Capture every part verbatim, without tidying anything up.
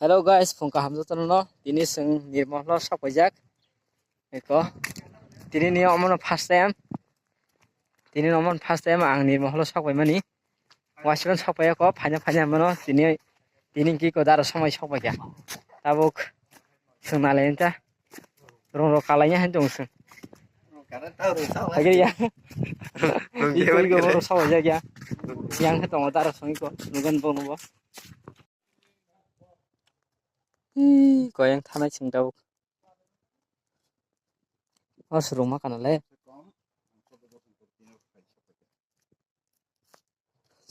Hello guys, phung kaham jotono no. Tini chwng Nirmoholo sok paijak. Eko. Tini ni omono first time. Tini ni omono first time ang Nirmoholo sok paimani. Wasiban sok paiyako, phaina phaina mano. Tini, tini ki ko daro somoi sok paikha. Tabuk chwng nalai ta. Rong rok kalai han tong chwng. Agri ya. Ikoi go boro sok paijak ya. Yang khe tongo daro songiko. Nugan bo nubo. Ih, koyang thanai chwng tabuk. O swrwngma kana le.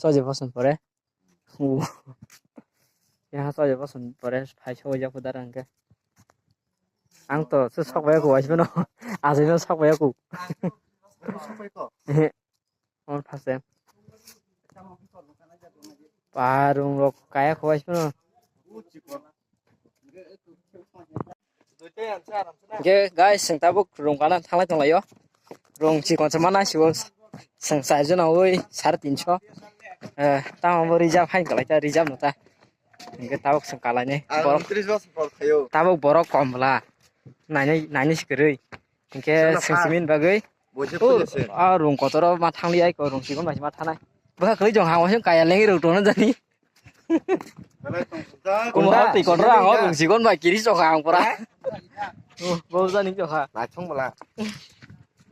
Choje boson pore. U. Yaha choje boson pore phai sogwi jak pudar angke. Ang to se sok bai ku waismano. Ajai no sok bai ku. Ehe. On first time. Parung rok kaya khowai sino. Hingke guys, chwng tabuk rung kana thanglai tonglaio. Rung chikon se mana sibo chwng chai jona oi sare tinso. Eh, tamo bo reserve hain kalai ta reserve no ta. Hingke tabuk chwng kalai ni. Ang borok tris bosor por khayo. Tabuk borok kom bwla. Nainai, nainai si kwrwi. Hingke Sino chwng kha. Simi ni bagwi. Bo se Oh, puja se. Ah, rung kotoro ma thangli ai ko rung sikon bai ma thanai. Bwkha kwlwi jong ha, waisung kaya lengwi rung tongna jani. Belai tong sujak. Kumba twi kotoro ang rung sikon bai kiri chokha ang pura. Oh, bo jani chokha. Naithong bwla.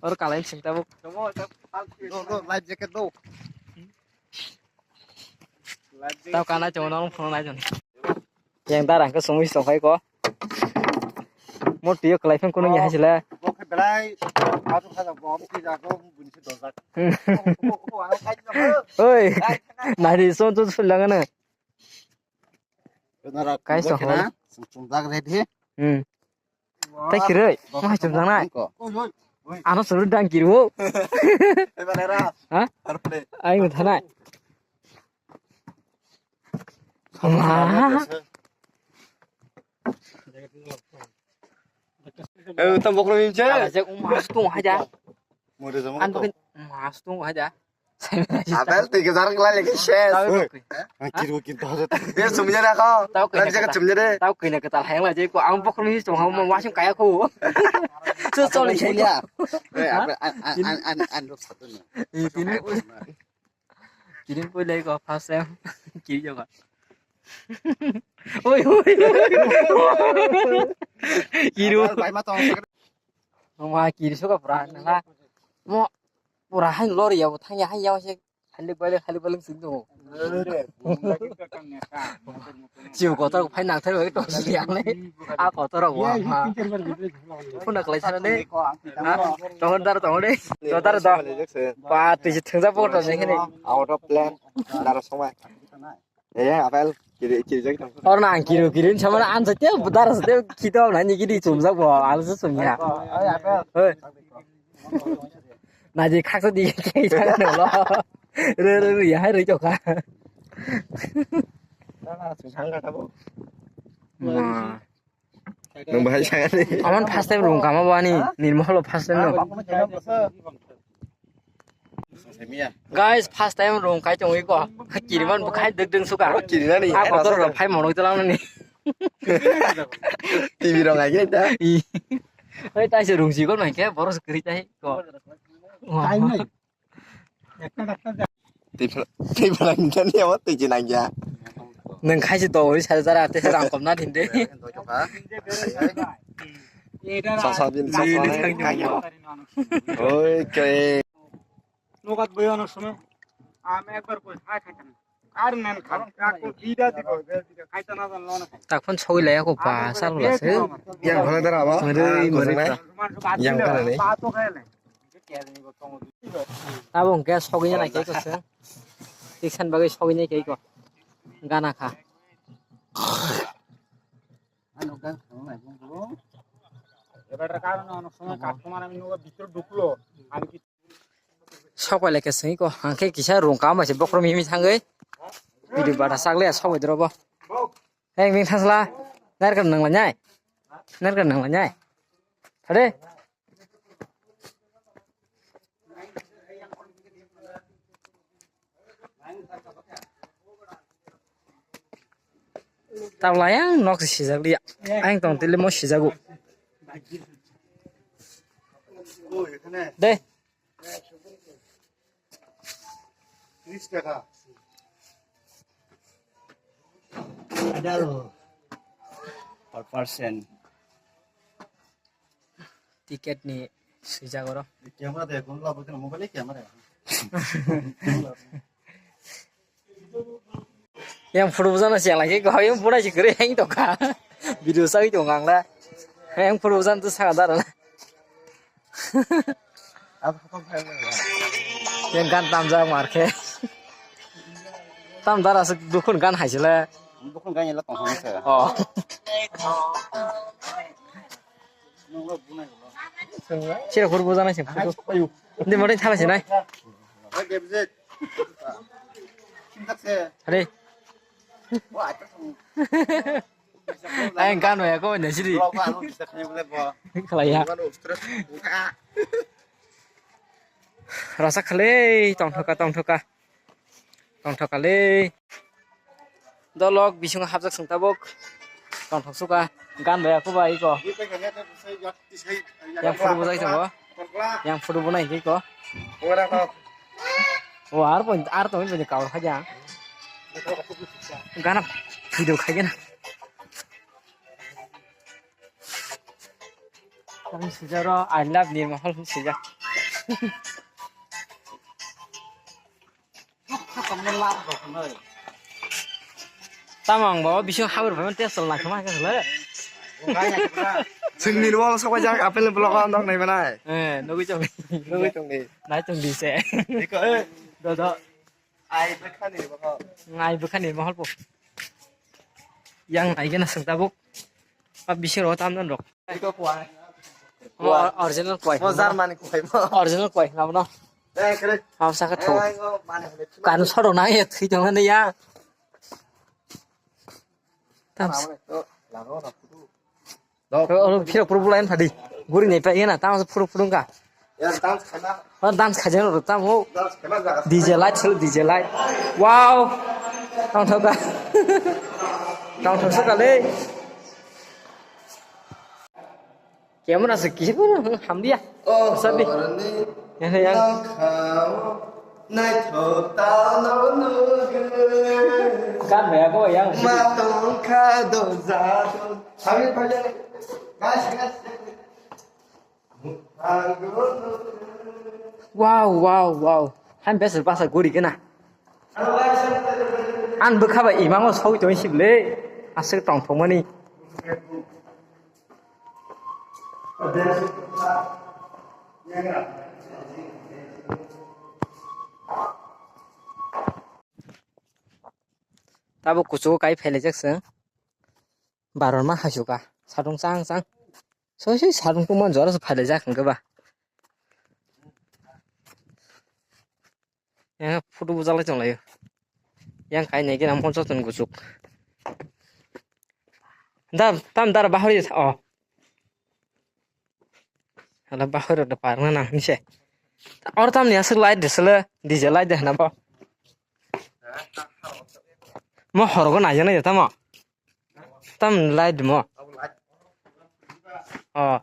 Or kalai sing tabuk. Do, do, life jacket do. Tao kana chong nang phone nai jani. Yang darang ke sumui song khai ko. Mo tiyo kelai phang kunung ya sila. Bo khe belai. Atu khaja bom ki jago buni se dojak. Oi. Nari son son sulangana. Kai song hol. Sumjak ready. Hmm. Tai kiroi. Mo hai sumjak nai. Ano suru dang kiro. Ebale ra. Ha? Arpre. Ai mo thanai. Ma. Eh, utang bokro mimche. Kala je um mas tung haja. More jamo. An to. Bakin mas tung haja. Abel, twi kejar kla leki ses. Tahu Oi. Koi. Ah, kiru kintu haja. Dia sumja na kau. Tahu koi na kata. Tahu koi na kata hayang la je ko ang bokro mi tung ha mo wasung kaya ko. So sorry. Eh, Abel, an, an, an, an, an, an, rok satu ni. Ini Kiring pui lai ko first time. Kiri jaga. Oi, oi, oi. Kiru. Bai ma tong. Ma kiri suka pura na. Mo pura hai lori ya, thang ya, hai ya se. Halik balik, halik balik sing tu. Siu kotor phai nang thai bai tong si yang le. A kotor wa ma. Phone kalai sana ne. Ha? Tongon dar tongon ne. Kotor da. Ba, twi se thwngjak bo to jeng hini. Out of plan. Dara songma. Eh, Apel, kiri, kiri jak tong. Or na ang kiri, kiri sama na an sate, dara sate, kita na ni kiri chumjak bo, al se chumya. Hoi. Na ji khaksa di ke jang no lo. Re, re, re, ya hai re choka. Dara sung thang ka bo. Ma. Nung bahai sangani. Amon first time rung kama bo ani, Nirmoholo first time no. Guys, first time rung kai tongwi ko. Kiriman bo khai dek deng suka. Kirinani. A kotor rok phai monoi telang ni. T V rong ai ta. Hei, tai se rung si kon mai ke, boros kri tai ko. Wah. Tei phala, tei phala ni jani amo tei je nang ya. Nang khai se to oi sar jara te rang kom na din de. Sa sa din sa sa. Oi ke. Nogat boyo no sume. Am ekbar koi hai khai. Ar nan kha, kha ko bida dibo, bida khai ta na jan lo na khai. Tak phone sogwi lai ako pa, sal la se. Yang phone dara ba? Mari, mari. Yang phone ni. Abo hwnkhe sogwi nai khe ko se. Tiksan bagwi sogwi nai khe ko. Gana kha. Ano gan khang nai bung bung. Ebar karon ono somoy customer ami nugo bitor duklo. Ami ki Sok pai lai khe sengwi ko, ang khe kisa rung kama se bokhrom himi thangwi. Video bada sak le sok bai doro bo. Hei, ming thasla. Narikal nang la nyai. Narikal nang la nyai. Thade. Tabla yang nok se sijak liya. Ang tong tele mo sijago. De. Per person. Ticket ni swijak oro. Camera de gun labo kena mobile camera. Yang photo bujana siya lagi ko yang pura si kere yang to ka. Video sai to ngang la. Yang photo bujana tu sanga dara na. Yang kan tamja marke. Tam dara se dukun kan haisile. Dukun kan yela tong hong se. Oh. Sira khurbo jana se photo. Ndi mori thala se nai. Are. Ang kan ya ko ne siri. Khlaiya. Rasa khlai tongthoka tongthoka. Tongthoka le. Dolok bisingo hapjak sung tabuk. Tongthok suka. Gan bai aku bai ko. Yang photo bujai tongo. Yang photo bunai hingke ko. O ar pon ar tongwi bini kaur khaja. Gana video khaja na. Ang sijaro I love Nirmahal sijak. Tamang bo bising habur phaima test la khama ka le. Sing ni wall sok jak apple block on dok nai manai. Eh, nugui chong. Nugui chong ni. Nai chong di se. Iko eh. Do do. Ai bekhani bo. Ngai bekhani mahal po. Yang nai gena sung tabuk. Ab bising ro tam don rok. Iko kuai. Mo original kuai. Mo Germany kuai mo. Original kuai, nabo no. Eh, kere. Ham saka tho. Eh, ngo mane hole. Kan soro na ye thui tong ne ya. Tam. Oro phirok puru bulain phadi. Guri nei pa yana tam puru puru ka. Ya dance khana. Oro dance khajen oro tam ho. Dance khana jaga. D J light sel D J light. Wow. Tong thoka. Tong thok saka le. Camera se kisa pura hamdiya. Oh, sabi. Yang yang. Naithok tao no nugwi. Kan ya ko yang. Ma tong kha do ja do. Sabi phaile. Gas gas. Wow, wow, wow. Han besar basa guri kena. An bwkha bai imango sawi tongwi sible. Aswk tongthokmani. Tabuk kuchugo kai phailaijak chwng. Baror ma haichuka. Satung chang chang. Soi soi satung tungma jora se phailaijak hwnkhe ba. Yang photo bujalai tonglaio. Yang kainai gena mo jotono kuchuk. Da, tam dara bahari o. Hala bahari da parna na hinse. Or tam ni aswk light de sele, D J light de hna bo. Mo horogo naijana ya tamo. Tam light mo. Oh.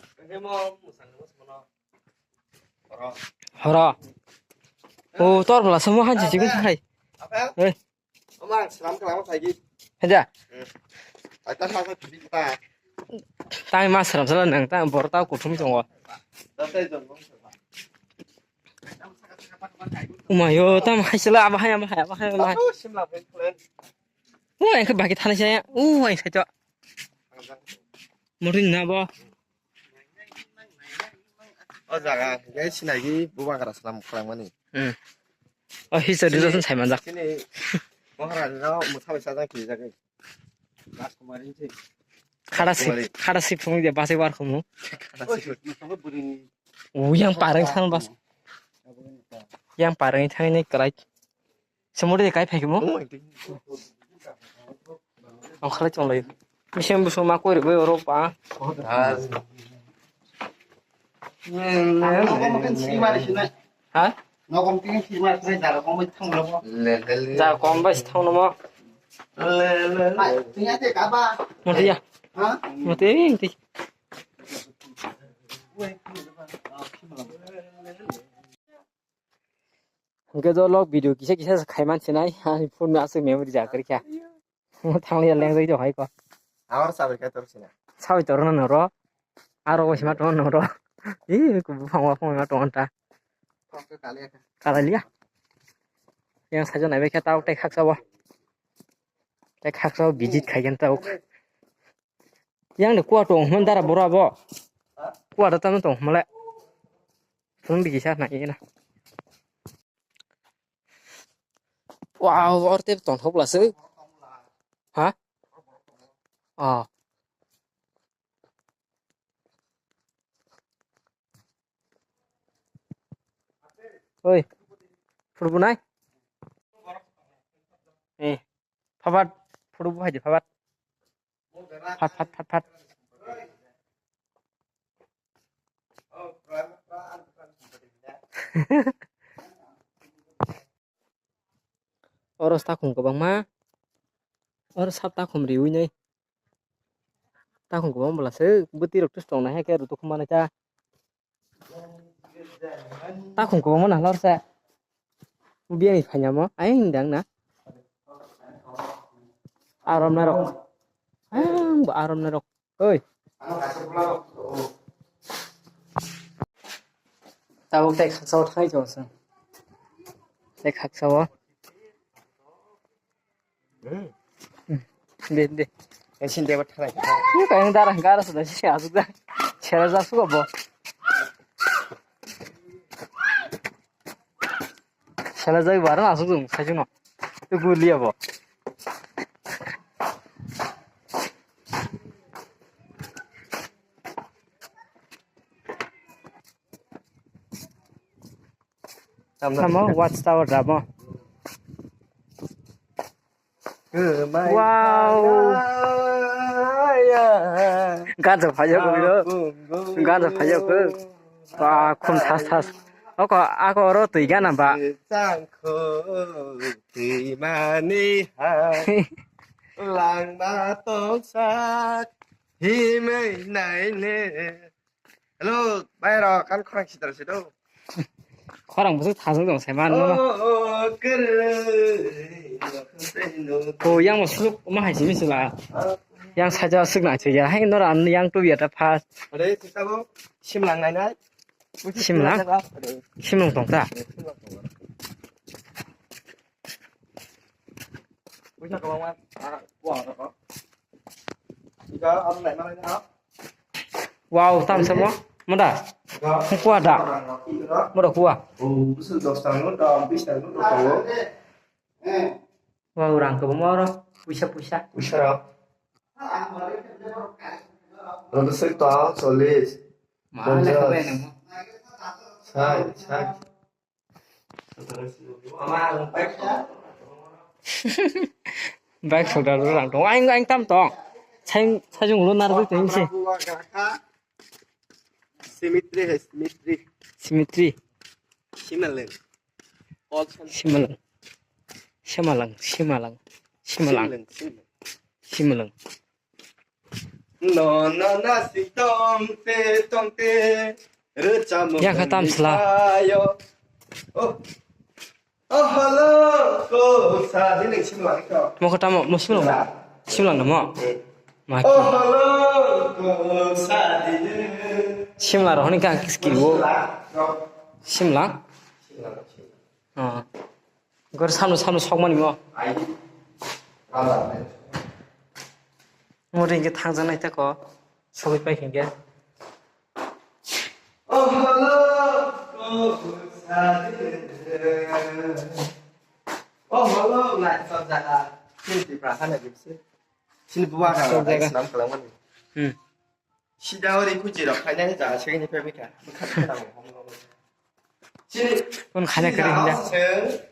Horo. O tor bla samo hanji jigun khai. Eh. Ama selam kelam saigi. Haja. Aita sa sa tuli kita. Tang ma selam sala nang tang bor ta kuthum tongo. Datai jon. Umayo tam haisela aba hai aba hai aba hai aba hai. Aku simla plan. Wah, yang ke bagi tanah saya. Uh, yang saya. Murin na bo. O jaga hingke sinagi bubagra salam kwlangmani. Hmm. O history rok sai manjak. Sini Maharaja rok mwtha bai sajak kiri jagwi. Rajkumari se. Khada si, Rajkumari. Khada si phung dia basi war khumu. Khada si. O yang pareng sang bas. Yang pareng thang ni krai. Semuri kai phai mo. Ang khalai chonglai. Misem busung ma koi rwgwi oro pa. Ha? Nokom tin sima sinai dara kom bai thang mo. Dara kom bai thang mo. Mati ya. Mati ini. Hingke do log video kisa kisa kaiman sinai ani phone aswk memory jakarkha. Thangli ya leng jai jok hai ko. Awar sabai kai tor sina. Sabai tor no ro. Aro bo sima tor no ro. Ih, ku buphang wa phang ma tor ta. Kok ke kali ya. Kala liya. Yang sajo nai bekha tau tai khaksa wa. Tai khaksa wa visit khai gen tau. Yang de kuwa tong hman dara bora bo. Kuwa da tamo tong hmale. Phone bigi sa na ina. Wow, orte tongthok laswk. Ha? Ah. Oi. Phurbu nai? Eh. Phabat. Phurbu hai de phabat. Phat, phat, phat, phat. Oro takhum kwbangma. Oro sap takhum riwi nai. Takhum kwbang bwla se bwtwi rok tong nai hai khe rutuk manai ta. Takhum kwbangma nang lor se. Biyani phainamo ayang dang na. Arom na rok. Ayang bo arom na rok. Oi. Tabuk tei khaksa o thai jong se. Tei khaksa o. De, de. Esin deba thalai. Ni kayang dara gara sudah sih asuk dah. Chera ja suka bo. Sela jai bara asuk dong sai no. Tu gulia bo. Samo watch tower ramo. Wow. Ganja phaiya ko biro. Ganja phaiya ko. Ba khum thas thas. Oko ako oro twi gana ba. Changkho twi mani ha. Langma tongsak himai nai ne. Hello, bhai rok, ang khorang sitra se do. Khorang bwswk thaswk dong sai man no. Oh, oh, kwrwi. Ko yang mo suluk ma hai simi sula. Yang saja sik na che ya. Hai nora an yang tu ya ta phas. Are sita bo simlang nai nai. Simlang? Simlang tong ta. Puisa kwbangma. Ah, wa, wa. Ika ang nai ma nai na. Wow, tam samo. Moda. Kuwa da. Moda kuwa. Wow, rang kwbangma oro. Puisa, puisa. Puisa rok. Rok sek to chollis. Ma lekha bai nang. Sai, sai. Bike soda rang tong. Aing, aing tam tong. Sai, sai jung lo nar tong si. Symmetry hai, symmetry. Symmetry. Simalang. Simalang. Simalang. Simalang. Simalang. Simalang. No, no, no, si tong te, tong te. Rwchamo. Ya kha tam sla. Ayo. Oh. Oh, hello. Ko sa di ning simlang ko. Mo kha tamo, mo simlang. Simlang mo. Ma. Oh, hello. Ko sa di ning. Simla rohni ka skill wo. Simla. Ah. Gor samno samno sokmani mo. Mo ring ke thang jang nai ta ko. Sogwi pai khin ke. Oh, hello. Oh, hello. Nai sa jaga. Sini Tripura hana gimse. Sini buwa ka. Sa jaga. Nam kalamani. Hmm. Sida ori kuchi rok khainani jaga segini pebika. Chini kun khana kari hinja.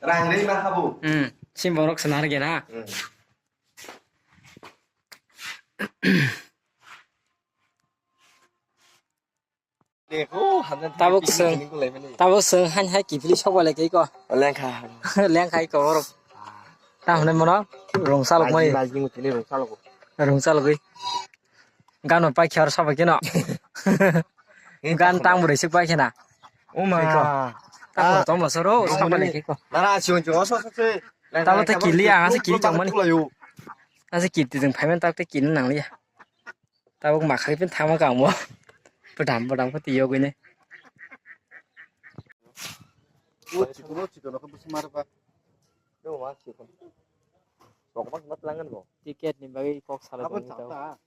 Rang rei ma habu. Hmm. Sim borok senar gena. Hmm. Tabuk seng, tabuk seng han hai kipili sok wale kei ko. Lengkha. Lengkha ko borok. Ta hwnwi mano rung chalok mai. Laji, laji mutini rung chalok. Rung chalogwi. Gano pai khe aro sabai kheno. Gan tang bwrwi sik pai khena. Oma. Iko. Ta ko tomo soro sabai lai khe ko. Nara siung siung oso oso se. Tamo te kili ang ase kili tongmani. Ase kiti jeng phaiman ta te kili nang liya. Tabuk makhai pin thangma kangmo. Bodam bodam khe tiyogwini. O chikon o chikon o khe bwswk ma rwkha. Ticket ni bagwi kok salai tongwi tao.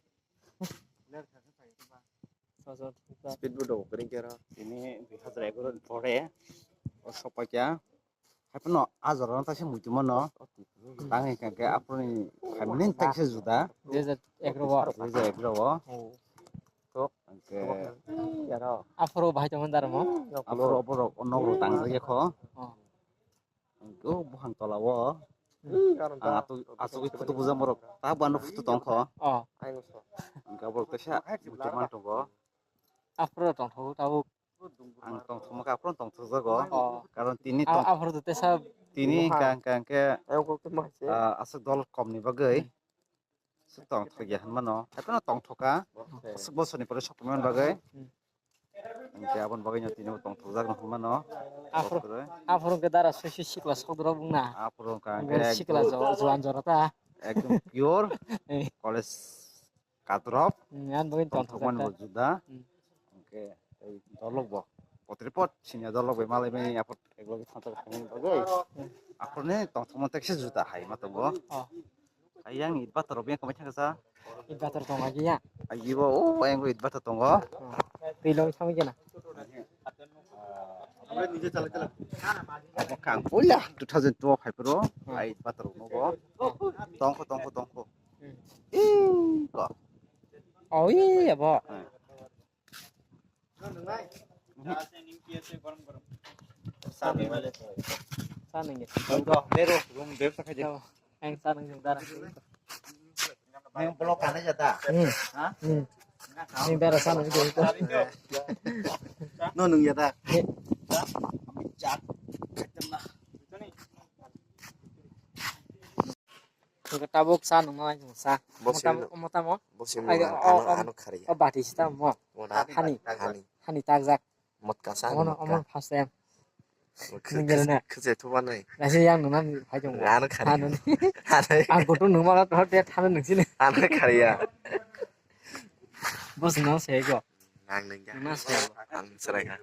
Speed bo dogo kering kera. Tini dui hajar egaroh ni pore o sokpaikha. Haiphano ah jorano taisa muitu mano. Tang hwnkhe aphuruni family ni taisa juda. Dui hajar egaroh o. Dui hajar egaroh o. Oh. To hwnkhe aphuru bahai tongmani dara mo? Aphuru aphuru o nok rok tangjak ya kho. Oh. Hwnkhe o buphang tola o. Hmm. Ang atuk atuk photo bujak borok ta buano photo tong kho. Oh. Hwnkhe borok taisa muitu man tongo. Aphuru tongthogo tabuk. Ang tongthokma khe aphuru tongthokjago. Oh. Karon tini tong-, aphuru tesa tini hwnkha hwnkha hwnkhe, ah, aswk dol komni bagwi. Hmm. Aswk tongthokya hwnmano. Haiphano tongthoka. Hmm. Aswk bosorni pore sokmani bagwi. Hmm. Hwnkhe aboni bagwino tini bo tongthokjakno hwnmano. Aphuru, aphuru hwnkhe dara sui sui sikla sokdorok wngna. Aphuru hwnkha hwnkhe sikla jo-, juan jora ta. Ekdom pure. Eh. College katrok. Hmm, yan bagwi tongthokmani tongthokjak ta. Bo juda. Hmm. Hwnkhe tei dolok bo. Potri pot senior dolok bai malai bai aphuru eklogi thansa thangmani bagwi. Hmm. Aphuruni tongthokmani tekse juda hai ma tongo. Oh. Ayang id bator rok yang kamai thangsa. Id bator tong agi ya. Agi bo o ayang id bator tongo. Oh. Twi log thangwi gena. Abo kang puila two thousand twelve hai pro. Hmm. Ai id bator rok nogo. Tongkho tongkho tongkho. Hmm. Ih, kok. Oh, iya, Bo. Hmm. Sa nung. Sa nung ya. Ang sa nung yung dara. Nung blok kana jata. Hmm. Ha? Hmm. Nung dara sa nung yung dara. No nung jata. Eh. Hwnkhe tabuk cha nungma nai chwng cha. Bo simi motamo, no, motamo. Bo simi ai, no, o, ano, o, ano khariya. O bati si tamo. Mona hani, hani, hani takjak. Motka cha, omono, motka. Omono first time. Nung gel na. Khwse thuba nai. Nasi yang nungna phai chwng. Ano khariya. Ano ni. Ano. Ang kutung nungma ka thor te thano nungsini. Ano khariya. Bo sino se go. Nang nung ya. Nungna se. Ang serai ka.